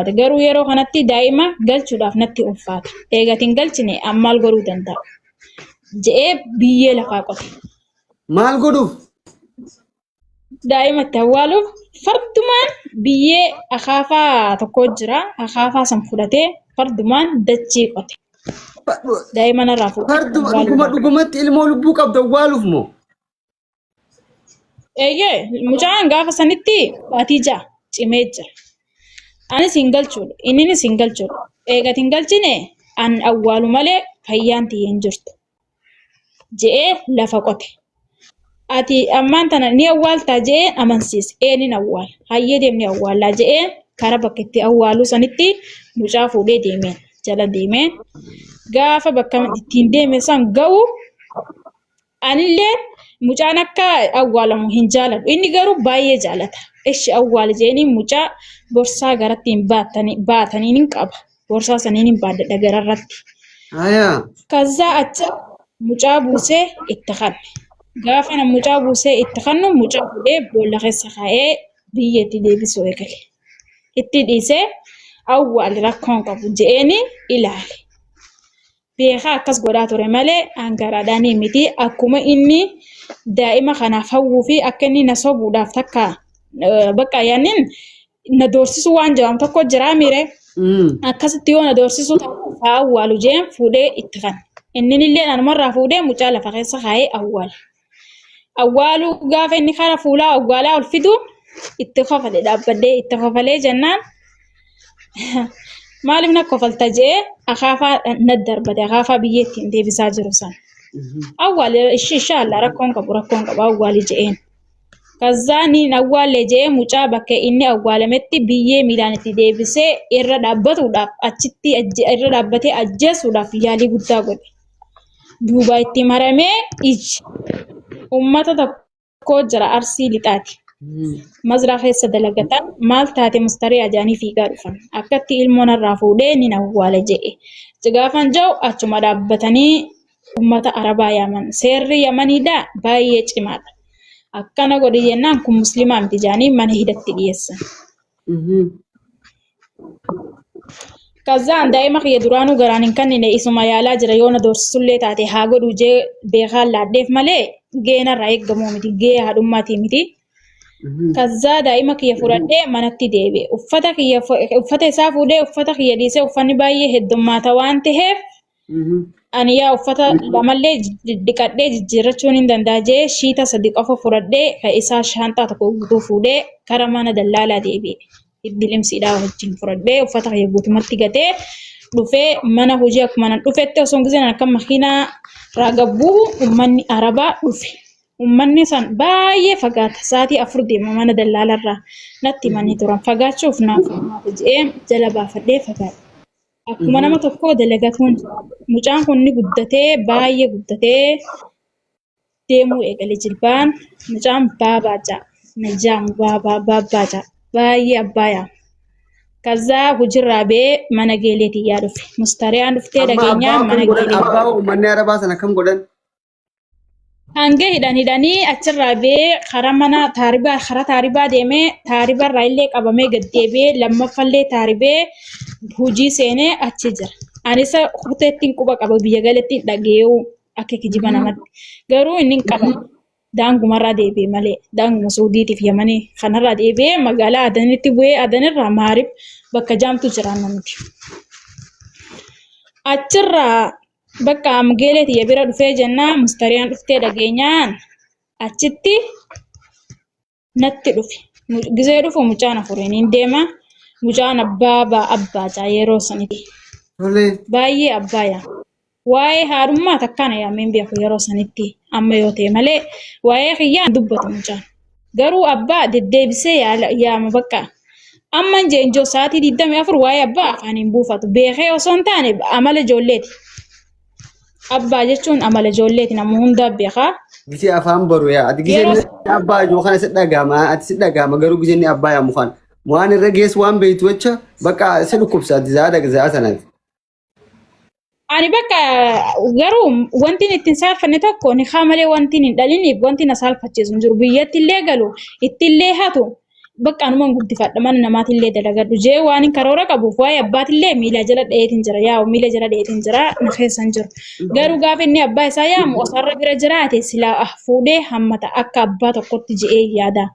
Garuu yeroo kanatti daa'ima galchuudhaaf natti ulfaata. Eega ati hin galchine an maal godhuu danda'a? Je'ee biyyee lafaa qote. Maal godhuuf? Daa'ima itti awwaaluuf fardumaan biyyee akaafaa tokko jira. Akaafaa san fudhatee fardumaan dachii qote. Daa'ima narraa fuudhee Farduma awwaaluu dhuguma barbaade. dhugumatti ilmoo lubbuu qabdu awwaaluuf moo? Eeyyee mucaan gaafa sanitti baatii 6 cimee jira. Anis hin galchuudha. Inninis hin galchuudha. Eegati hin galchine an awwaalu malee fayyaan tiyya hin jirtu. Je'ee lafa qote. Ati ammaan tana ni awwaaltaa je'ee amansiise. Ee nin awwaala. Hayyee deemni awwaallaa je'ee kara bakka itti awwaaluu sanitti mucaa fuudhee deemeen jala deemeen gaafa bakka ittiin deeme san ga'u Anillee mucaan akka awwaalamu hin jaaladhu. Inni garuu baay'ee jaalata. Ishi awwaali jeeni mucaa borsaa garatti hin baatanii hin qaba. Borsaa saniin hin baadadha gararratti. Hayaa. Kazzaa achi mucaa buusee itti kanne. Gaafa na mucaa buusee itti kannu mucaa fuudhee boolla keessa kaa'ee biyya itti deebisuu eegale. Itti dhiisee awwaali rakkoon qabu je'eeni ilaale. Beekaa akkas godhaa ture malee an garaadhaanii miti. Akkuma inni daa'ima kanaaf hawwuu fi akka inni na sobuudhaaf takka bakka yaannin na doorsisuu waan jedhamu tokko jiraa miire. Akkasitti yoo na doorsisuu haa awwaalu jeen fuudhee itti kan. Inni illee anumarraa fuudhee mucaa lafa keessa kaa'ee awwaale. Awwaaluu gaafa inni kara fuulaa awwaalaa ol fidu itti kofale dhaabbadhee itti kofalee jennaan maaliif na kofalta je'ee akaafaa na darbate akaafaa biyyee ittiin deebisaa jiru san. Awwaali inshaallah rakkoon qabu rakkoon qabu awwaali je'een. Kazzaa ni awwaalle je'ee mucaa bakka inni awwaalametti biyyee miilaan itti deebisee irra dhaabbatuudhaaf achitti irra dhaabbatee ajjeesuudhaaf yaalii guddaa godhe. Duuba itti maramee iji ummata tokko jira Arsii lixaati. Mazraa keessa dalagatan maal taate mustariyaa jedhanii fiigaa dhufan. Akkatti ilmoo narraa fuudhee nin awwaala jedhe. Gaafan jedhu achuma dhaabbatanii ummata Arabaa yaaman. Seerri Yamaniidha baay'ee cimaadha. Akkana godhi jennaan kun muslimaa miti jedhanii mana hidhatti dhiyeessan. Kazzaan daa'ima kiyya duraanuu garaan hin kannine isuma yaalaa jira yoo na doorsisullee taate haa godhuu jee beekaan laadheef malee gahee narraa eeggamuu miti gahee haadhummaatii miti. Kazzaa daa'ima kiyya fudhadhee manatti deebi'e. Uffata kiyya uffata isaa fuudhee uffata kiyya dhiisee uffanni baay'ee heddummaata waan ta'eef Ani yaa uffata lamallee dhiqadhee jijjiirrachuun hin danda'a jee shiita sadi qofa fudhadhee kan isaa shaanxaa tokko guutuu fuudhee kara mana dallaalaa deebi'e. Bilimsiidhaa wajjin fudhadhee uffata kiyya guutumatti gatee dhufee mana hojii akkuma nan dhufetti osoo hin giseen akka makiinaa irraa bu'u uummanni Arabaa dhufe. Uummanni san baay'ee fagaata. Sa'aatii 4 deema mana dallaalarraa natti himanii turan. Fagaachuuf naaf je'ee jala baafadhee fagaadhe. Akkuma nama tokkoo dalagatuun jira. Mucaan kun ni guddatee baay'ee guddatee deemuu eegale jilbaan. Mucaan baabaa ja'a. Na jaamu baabaa baabbaa ja'a. Baay'ee abbaa yaama. Kazaa hojirraa ba'ee mana geelee tiyyaa dhufe. Mustariyaan dhuftee Amma abbaa dhageenyaan akkam mana godhan? geelee. Abbaa uummanni arabaa sana akkam godhan? Hanga hidhan hidhanii achirraa ba'ee karaa mana taaribaa karaa taaribaa deemee taaribarraa illee qabamee gad deebi'ee lammaffallee taaribee hojii seenee achi jira. Ani isa kuteettiin quba qaba biyya galetti dhagee'uu akka kijiba namatti. Garuu inni hin qabamne. Daangumarraa deebi'e malee daanguma Suudiitiif Yamanii kanarraa deebi'ee magaalaa Adanitti bu'ee Adanirraa Maarib bakka jaamtu jira namni. Achirraa Bakka am geelee tiyya bira dhufee jennaan mustariyaan dhuftee dhageenyaan achitti natti dhufe. Gizee dhufu mucaan afuriin hin deema. Mucaan abbaa baa abbaa jaa yeroo sanitti. Tolee. Baay'ee abbaa yaa. Waa'ee haadhummaa takkaan yaamee hin beeku yeroo sanitti amma yoo ta'e malee waa'ee kiyyaa hin dubbatu mucaan. Garuu abbaa deddeebisee yaama bakka. Amma hin jeenjoo sa'aatii 24 waa'ee abbaa afaan hin buufatu. Beekee osoo hin taane amala ijoolleeti. Abbaa jechuun amala ijoolleeti nama hundaa beekaa. Gisee afaan baru yaa ati gisee Yeroo inni abbaa ijoo kana si dhagahama ati si dhagahama garuu gisee inni abbaa yaamu kana waan irra geessu waan beektu jecha bakka si dhukkubsa ati za'a dhaga za'a sanati. Ani bakka garuu wanti inni ittiin saalfanne tokko nikaa malee wanti hin dhaliniif wanti na saalfachiisu hin jiru. Biyyatti illee galu itti illee hatu Bakka anuman guddifadha mana namaatillee dalagadhu jee waan hin karoora qabuuf waa'ee abbaatillee miila jala dha'eetiin jira yaa'u miila jala dha'eetiin jira na keessa hin jiru. Garuu gaafa inni abbaa isaa yaamu osoo bira jiraate silaa ah fuudhee hammata akka abbaa tokkotti je'ee yaada.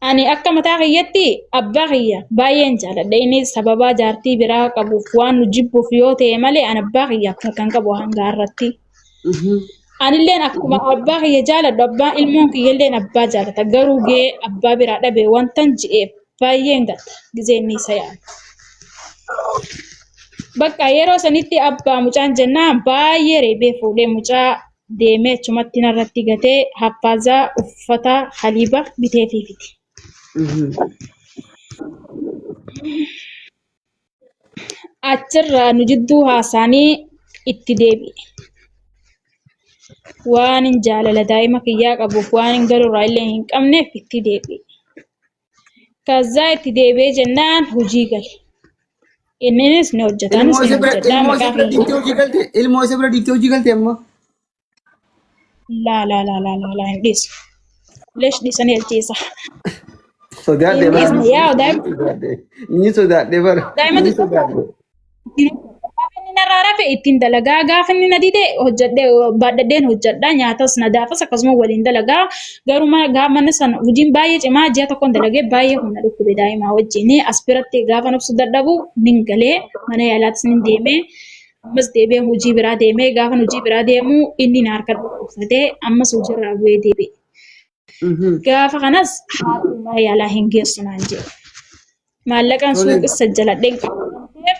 Ani akka mataa kiyyatti abbaa kiyya baay'een jaaladha. Inni sababaa jaartii biraa qabuuf waan nu jibbuuf yoo ta'e malee ani abbaa kiyyaaf kan qabu hanga har'atti. Anilleen akkuma abbaa kiyya jaaladhu abbaa ilmoon kiyyalleen abbaa jaalata. Garuu gee abbaa biraa dhabe wantan ji'eef baay'een gadda gizee inni isa yaadu. Bakka yeroo sanitti abbaa mucaan jennaan baay'ee reebee fuudhee mucaa deemee achumatti narratti gatee happaazaa uffata haliiba biteefii fide. Achirraa nu jidduu haasaanii itti deebi'e. Waan hin jaalala daa'ima kiyyaa qabuuf waan hin galurraa illee hin qabneef itti deebi'e. Kazzaa itti deebi'ee jennaan hojii gale. Inninis ni hojjeta anis Ilmoo ni isa bira hojjedha ilmoo isa maqaa bira kiyya. dhiiftee hojii galte ilmoo isa bira dhiiftee hojii galte amma. Laa laa laa laa laa laa hin dhiisu. Leesh dhiisanii ajjeesa. Sodaadhe Hin bara. dhiisne yaa daa'ima Sodaadhe. Inni sodaadhe bara. daa'ima Inni xiqqoo sodaadhe. Gaafa inni narraa rafe ittiin dalagaa gaafa inni na dide hojjedhee baadhadheen hojjedha nyaatas na daafas akkasuma waliin dalagaa garuu mana gaafa mana sana hojiin baay'ee cimaa ji'a tokkoon dalagee baay'ee humna dhukkube daa'imaa wajjin as biratti gaafa nafsu dadhabu nin galee mana yaalaattis nin deemee ammas deebi'ee hojii biraa deemee gaafa hojii biraa deemu inni na harka dhukkubsatee ammas hojiirraa bu'ee deebi'e. Gaafa kanas haati mana yaalaa hin geessu naan jedhe. Maallaqaan suuqis sajjaladheen qabu waan ta'eef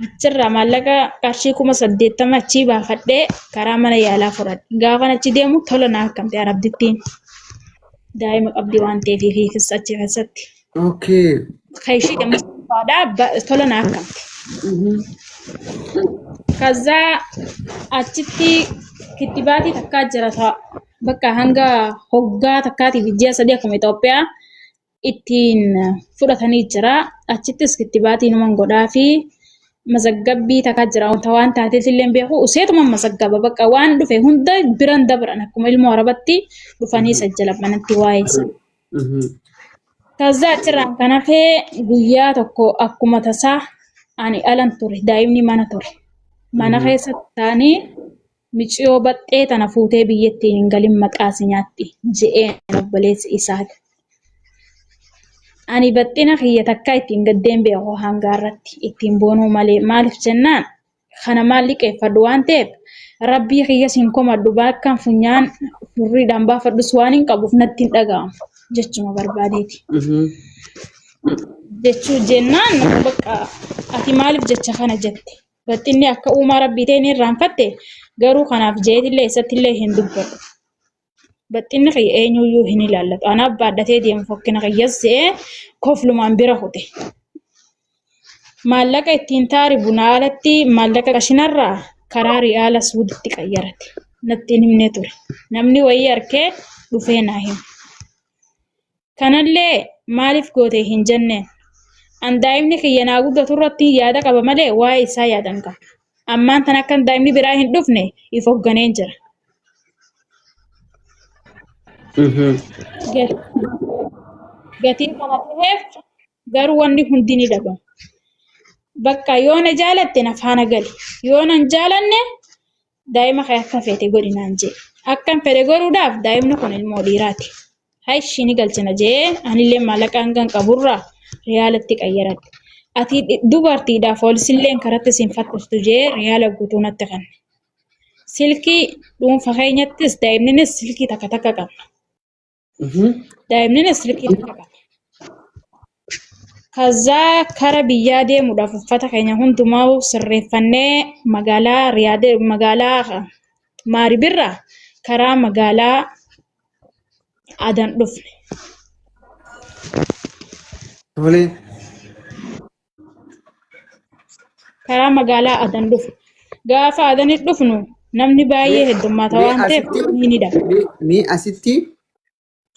achirraa maallaqa qarshii 80,000 achii baafadhee karaa mana yaalaa fudhadhe. Gaafan achi deemu tola naa akkamte arabdittiin daa'ima qabdi waan ta'eef ifiifis achi keessatti. Kan ishii deemu tola naa akkamte. Kazaa achitti kittibaatii takkaa jira ta'a. Bakka hanga hoggaa takkaatiif ji'a 3 akkuma Itoophiyaa ittiin fudhatanii jira. Achittis kittibaatii numan godhaa fi mazaggabbii takkaa jira. Wanta waan taateef illee hin beeku. Useetuma mazaggaba bakka waan dhufe hunda biran dabran akkuma ilmoo arabatti dhufanii sajjalan manatti waa'ee isa. Kazaa achirraan kan hafee guyyaa tokko akkuma tasaa ani alan ture daa'imni mana ture. Mana keessa taa'anii miciyoo baxxee tana fuutee biyyatti hin galin maqaa si nyaatti je'een obboleessi isaa. Ani baxxina kiyya takkaa ittiin gaddeen beeku hanga irratti ittiin boonuu malee maaliif jennaan kana maal liqeeffadhu waan ta'eef rabbii kiyyas hin komadhu bakkan funyaan furriidhaan baafadhus waan hin qabuuf natti hin dhaga'amu jechuma barbaadeeti. Jechuu jennaan bakka ati maaliif jecha kana jette? Baxxinni akka uumaa rabbii ta'e ni irraanfatte garuu kanaaf jeetillee isattillee hin dubbadhu. Baxxinni kiyya eenyuyyuu hin ilaallatu. Anaaf baadhatee deemu fokkina kiyyas je'ee koflumaan bira kute. Maallaqa ittiin taaribu na alatti maallaqa qashinarraa karaa riyaala suuditti qayyarate. Natti hin himne ture. Namni wayii arkee dhufee naa hime. Kanallee maaliif goote hin jenneen. An daa'imni kiyya naa guddatu irratti yaada qaba malee waa'ee isaa yaada hin qabu. Ammaan tan akkan daa'imni biraa hin dhufne if hoogganeen jira. Gatiin kana ta'eef garuu wanni hundi ni dhabama. Bakka yoo na jaalatte na faana gali. Yoo na hin jaalanne daa'ima kee akka feete godhi naan jee. Akkan fedhe godhuudhaaf daa'imni kun ilmoo dhiiraati. Hayshi ni galchina jee anillee maallaqa hangan qaburraa riyaalatti qayyaradhe. Ati dubartiidha poolisilleen karatti siin fattashtu jee riyaala guutuu natti kenne. Silkii dhuunfa keenyattis daa'imninis silkii takka takka qabna. Daa'imninis silkii takka qaba. Kazaa kara biyyaa deemuudhaaf uffata keenya hundumaa sirreeffannee magaalaa Riyaadee magaalaa Maaribirraa karaa magaalaa Adan dhufne. Tole. Karaa magaalaa Adan dhufne. Gaafa Adanitti dhufnu namni baay'ee heddummaata Mee waan ta'eef asitti ni dhabe. mee asitti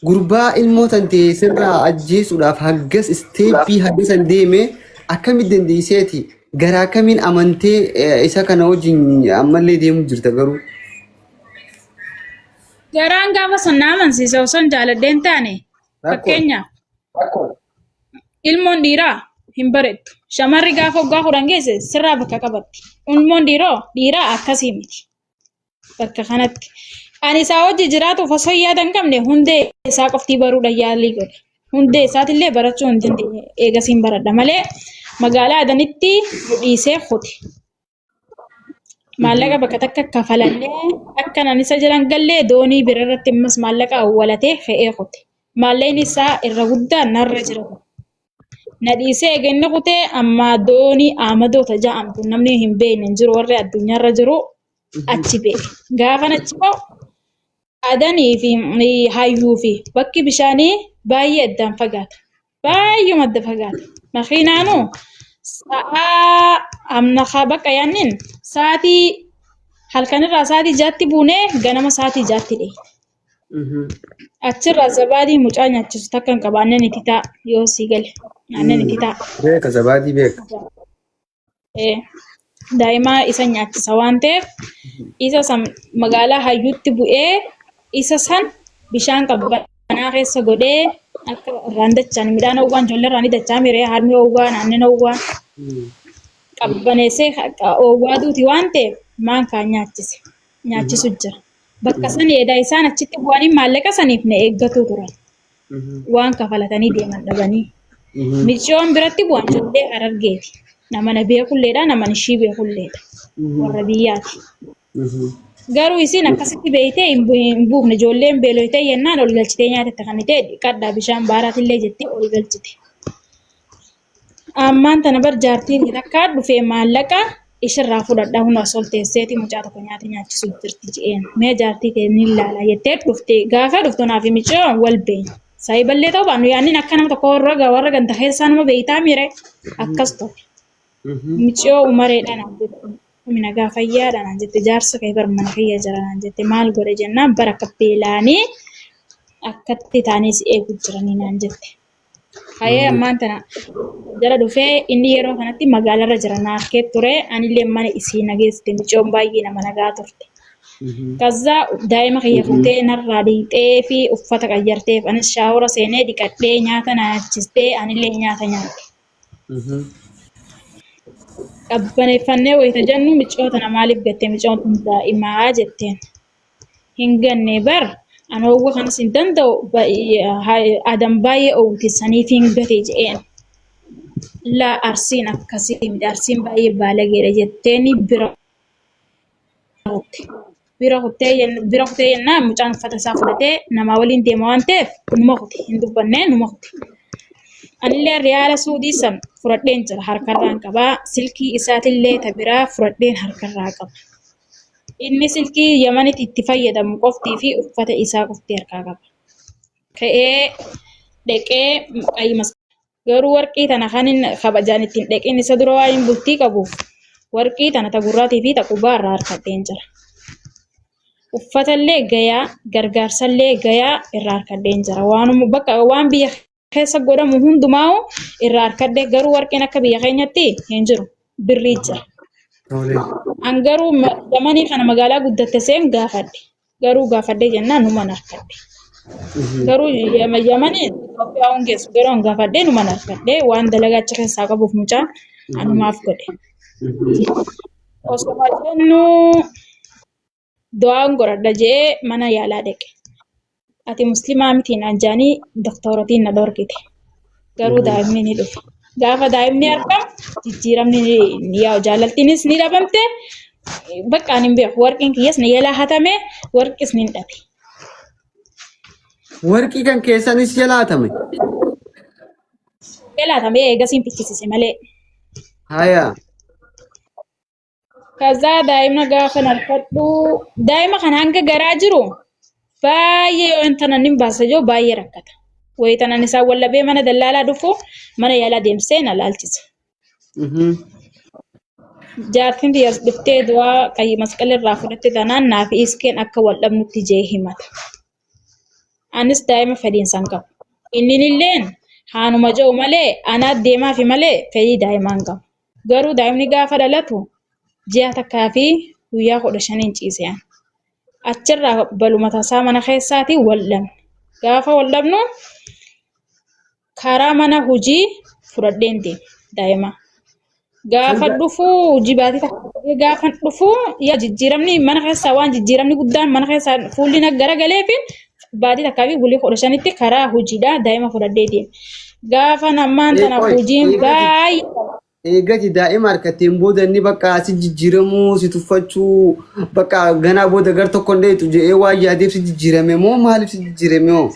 gurbaa ilmoo tantee sirraa ajjeesuudhaaf haggas isteeppii haggasan deeme akkamitti dandeesseeti garaa kamiin amantee isa kana wajjin ammallee deemuu jirta garuu. Garaan gaafa san na amansiise osoo hin jaaladheen taane Rakkoo. fakkeenyaaf Ilmoon dhiiraa hin bareeddu. Shamarri gaafa waggaa 10 geesse sirraa bakka qabatti. Ilmoon dhiiroo dhiiraa akkasii miti. Bakka kanatti. Ani isaa wajji jiraatuuf osoo yaada hin qabne hundee isaa qoftii baruudha yaalii godhe. Hundee isaatillee barachuu hin dandeenye. Eegasiin baradha malee magaalaa Adanitti nu dhiisee kute. Maallaqa bakka takka kafalannee akka nan isa jiran gallee doonii bira irratti ammas maallaqa awwalatee fe'ee kute. Maallaqni isaa irra guddaan narra jira. Na dhiisee eega inni kutee amma doonii Ahmadoota ja'amtu namni hin beekne hin jiru warri addunyaarra jiru achi ba'e. Gaafan achi ba'u Adanii fi hayyuu fi bakki bishaanii baay'ee addaan fagaata. Baay'uma adda fagaata. Makiinaanuu sa'aa amna bakka yaannin sa'aatii halkanirraa sa'aatii jaatti buunee ganama sa'aatii jaatti dhee. Achirraa zabaadii mucaa nyaachisu takka hin qaba aannan itti ta'a yoo sii gale aannan itti ta'a. Beeka zabaadii beeka. Daa'ima isa nyaachisa waan ta'eef isa san magaalaa hayyuutti bu'ee isa san bishaan qabbanaa keessa godhee akka irraan dachaan midhaan oowwaan ijoollee irraa ni dachaa miree harmi oowwaan aannan oowwaan qabbaneessee oowwaa duuti waan ta'eef maankaan nyaachise nyaachisu jira. Bakka san edaa isaan achitti bu'anii maallaqa saniif na eeggatuu turan. Waan kafalatanii deeman dhabanii. Miciyoon biratti bu'an ijoollee Harargeeti. Nama na beekulleedha, nama ishii beekulleedha. Warra biyyaati. Garuu isin akkasitti beeytee hin buufne ijoolleen beeloytee yennaan ol galchitee nyaatette kan ta'e dhiqadhaa bishaan baaraatillee jettee ol galchite. Ammaan tana bar jaartiin takkaa dhufee maallaqa ishirraa fudhadha hunda as ol teesseeti mucaa tokko nyaata nyaachisu jirti je'een. Mee jaartii tee ni ilaala jettee dhufte gaafa dhuftu naaf miciyoo wal beeyna. Saayiballee ta'uu baannu yaannin akka nama tokko warra warra ganda keessaa nama beeytaa miire akkas ture. Miciyoo umareedha naan jette. Mina gaafayyaadha naan jette jaarsa kee bar mana kiyya jira naan jette maal godhe jennaan bara akka beelaanii akkatti taanii si eegu jiranii naan jette. Hayee ammaan tana jala dhufee inni yeroo kanatti magaalarra jira na arkee ture anillee mana isii na geessite micoon baay'ee nama nagaa turte. Kazzaa daa'ima kiyya fuutee narraa dhiqxee fi uffata qayyarteef anis shaawora seenee dhiqadhee nyaata na nyaachistee anillee nyaata nyaadhe. Qabbaneeffannee wayita jennu micoo tana maaliif gatte micoon tun daa'imaa jetteen. Hin ganne bar an oowwa kanas hin danda'u adam baay'ee oowwiti saniif hin gate je'een. Laa arsiin akkasii miti arsiin baay'ee baalageedha jetteeni bira kutte. Bira kuttee bira kutee jennaan mucaan uffata isaa fudhatee namaa waliin deema waan ta'eef numa kute hin dubbannee numa kute. Anillee riyaala suudii san fudhadheen jira harkarraan qabaa silkii isaatillee ta biraa fudhadheen harkarraa qaba. Inni silkii Yamanitti itti fayyadamu qoftii fi uffata isaa qofti harkaa qaba. Ka'ee dheqee qayyi garuu warqii tana kan inni kabajaan ittiin dheqin isa dura waan hin bultii qabuuf warqii tana ta gurraatii fi ta qubaa irraa harkadheen jira. Uffatallee gayaa gargaarsallee gayaa irraa harkadheen jira. Waanuma bakka waan biyya keessa godhamu hundumaa'u irraa harkadhe garuu warqeen akka biyya keenyatti hin jiru birrii jira. An garuu zamanii kana magaalaa guddatte seen gaafadhe. Garuu gaafadhe jennaan numan harkadhe. Garuu yamanii Itoophiyaa hin geessu garuu an gaafadhe numan harkadhe waan dalagaa achi keessaa qabuuf mucaa anumaaf godhe. Osuma jennuu du'aan godhadha je'ee mana yaalaa dhaqe. Ati muslimaa miti naan jedhanii doktorotiin na dhorkite. Garuu daa'imni ni dhufe. Gaafa daa'imni argamu jijjiiramni ni yaa'u jaalaltiinis ni dhabamte bakka ani hin beeku warqiin kiyyas na jalaa hatame warqis ni dhabe. Warqii kan keessanis jalaa hatame. Jalaa hatame eegasiin fichisiise malee. Haya. Kazaa daa'ima gaafa narkadhu daa'ima kana hanga garaa jiru baay'ee yoo intanan hin baasa jiru baay'ee rakkata. Wayitanan isaan wallabee mana dallaalaa dhufu mana yaalaa deemsee na laalchisa. Jaartiin tiyya as dhuftee du'aa qayyi masqala irraa fudhatte tanaan naa fi iskeen akka wal dhabnutti jee himata. Anis daa'ima fedhiinsa hin qabu. Inninilleen haanuma jiru malee anaa deemaafi malee fedhii daa'imaa hin qabu. Garuu daa'imni gaafa dhalatu ji'a takkaa fi guyyaa 15n ciise an. Achirraa baluma tasaa mana keessaatii wal dhabne. Gaafa wal dhabnu Karaa mana hojii fudhadheen deeme daa'ima. Gaafa dhufu hojii baatii takka gaafa dhufu yaa jijjiiramni mana keessaa waan jijjiiramni guddaan mana keessaa fuulli na garagaleef baatii takkaa fi bulii 15tti karaa hojiidhaa daa'ima fudhadhee deeme. Gaafa ammaan tana Qoy, hojiin eegati baay'ee eegati daa'ima harkatteen booda inni bakka si jijjiiramuu si tuffachuu bakka ganaa booda gar tokko hin dheetu jedhee waan yaadeef si jijjiirame moo maaliif si jijjiirame moo?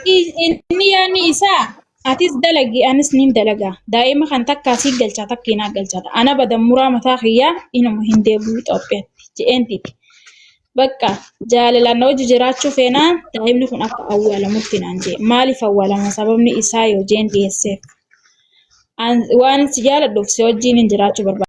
Inni yaadni isaa atis dalagi anis nin dalaga daa'ima kan takkaa sii galchaa takkii naa galchaata ana badan muraa mataa kiyyaa inuma hin deebi'u Itoophiyaatti je'een dide. Bakka jaalalaan na wajji jiraachuu feenaan daa'imni kun akka awwaalamutti naan jee. Maaliif awwaalama sababni isaa yoo jeen dhiyeesseef. Waan si jaaladhuuf si wajjin hin jiraachuu barbaada.